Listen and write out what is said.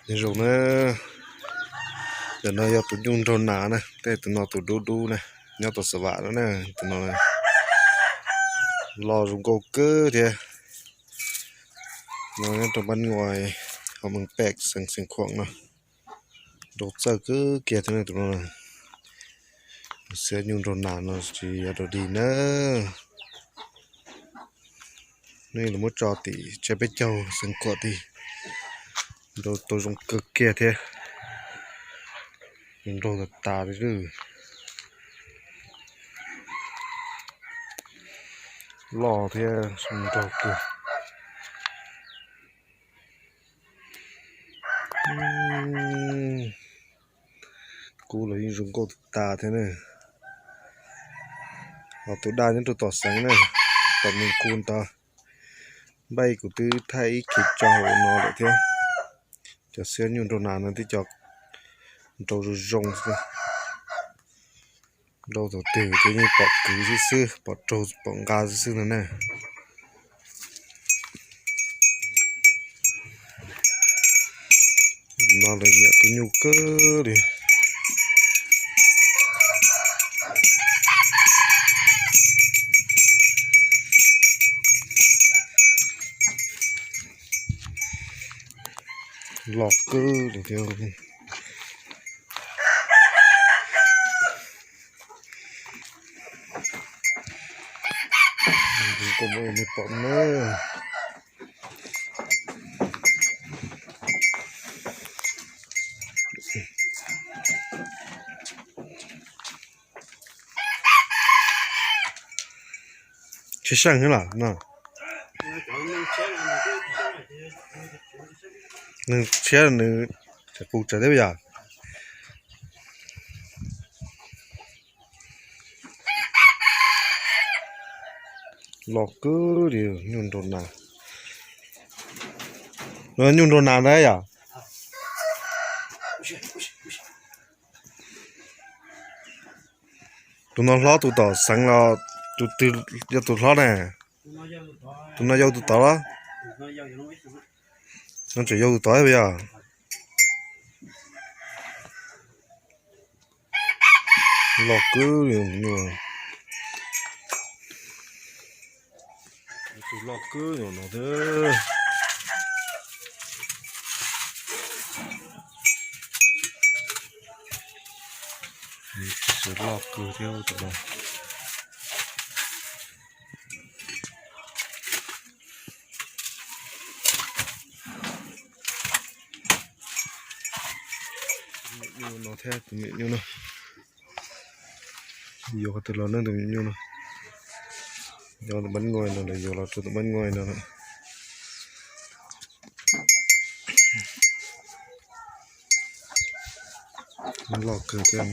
Nyob zoo na, ntawm no yog tus nyuj nraug nas na, tej tus no tus dub dub na, nyob tom Xav Vam no na, tus no loj zoo nkauj kawg thiab. No nyob rau Npab Nuais, hauv Moos Pem, xeev Xeev Khuam no, nrau txawj kawg kiag thiab na tus no. Xiab nyuj nraug nas no tsis yog dog dig na. Nej los muab tso tim tsiab peb caug Xeev Khuam tid, nrau tau zoo kawg kiag thiab. Nrau tas tas li. Loj thiab zoo nraug kawg. Kub los yeej zoo nkauj tas tas thiab na. Ho tus daj nyob rau tom xeev na, tom Moos Kuj ntawd. Npaj kuv twb thaij ib khiv tso hauv no lawm thiab. Cov xiab nyuj nraug nas no tib co nrau zoo zoo xwb. Nrau thaum twg ces yeej pom kwv xwb xwb, pom raug pom nqa xwb xwb no na. No lawv nyiam tus nyuj kawg li. Loj kawg li thiab. Kuv muab nej pom na. Tsheb seej xwb los no. Nws tshiab nws tseem qus tsawv thiab yom. Loj kawg li nyuj nraug nas. Nyuj nraug nas ntag yom. Tus no hlob tus tom xeev los tus twg yog tus hlob ne? Tus no yau tus tod los? No tseem yau tus tod puas yog? Loj kawg li nyuj. Tus loj kawg nyuam no thiab. Loj kawg thiab tus no. Nyuj no thiab tus me nyuj no. Yuav qhov twg los ne tus me nyuj no? Yog tus Npab Nuais no lawv yuav los rau tus Npab Nuais no. Loj kawg thiab.